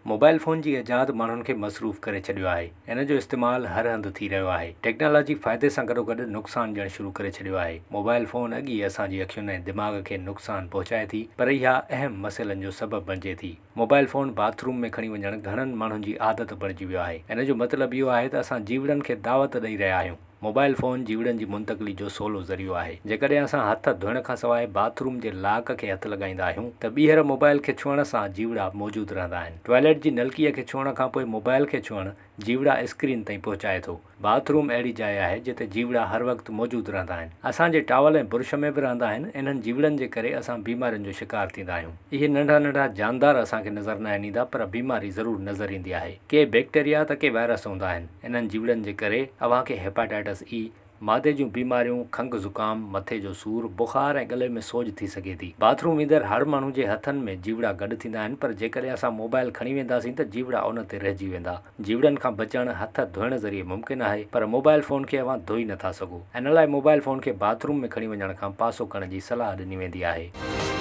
Mobile phone جي ايجاد ماڻهن کي مصروف ڪري ڇڏيو آهي. ان جو استعمال هر هنڌ ٿي رهيو آهي. ٽيڪنالاجي فائدي سان گڏوگڏ نقصان ڏيڻ شروع ڪري ڇڏيو آهي. موبائل فون اڳ ئي اسان جي اکين ۽ دماغ کي نقصان پهچائي ٿي پر اها اهم مسئلن جو سبب بڻجي ٿي. موبائل فون باٿ روم ۾ کڻي وڃڻ گهڻن ماڻهن جي عادت بڻجي ويو آهي. ان جو مطلب اهو آهي ته اسان جيوڙن کي دعوت ڏئي رهيا آهيون. موبائل فون جيوڙن جي منتقلي جو سولو ذريعو آهي. جيڪڏهن اسان هٿ ڌوئڻ کانسواء باٿ روم جي لاڪ کي هٿ لڳائيندا آهيون ته ٻيهر موبائل کي ڇهڻ سان جيوڙا موجود رهندا آهن. ٽوائليٽ جي نلڪي کي ڇهڻ کانپوء موبائل کي ڇهڻ جيوڙا اسڪرين تائين پهچائي ٿو. باٿ روم اهڙي جاء آهي جتي جيوڙا هر وقت موجود رهندا آهن. اسان جي ٽاول ۽ برش ۾ به رهندا آهن. انهن جيوڙن جي ڪري اسان بيمارين جو شڪار ٿيندا آهيون. اهي ننڍا ننڍا جاندار اسان کي نظر ناهن ايندا پر بيماري ضرور نظر ايندي آهي. ڪي بيڪٽيريا ته ڪي وائرس هوندا آهن. انهن جيوڙن جي ڪري اوهان کي هيپاٽائٽس اي، معدي جون بيماريون، کنگهه زڪام، مٿي جو سور، بخار ۽ ڳلي ۾ سوڄ ٿي سگهي ٿي. باٿ روم ويندڙ هر ماڻهو جي هٿن ۾ جيوڙا گڏ ٿيندا آهن پر جيڪڏهن اسان موبائل کڻي وينداسين ته جيوڙا ان تي رهجي ويندا. جيوڙن کان بچڻ هٿ ڌوئڻ ذريعي ممڪن آهي پر موبائل فون کي اوهان ڌوئي نٿا سگهو. ان لاء موبائل فون کي باٿ روم ۾ کڻي وڃڻ کان پاسو ڪرڻ جي صلاح ڏني ويندي آهي.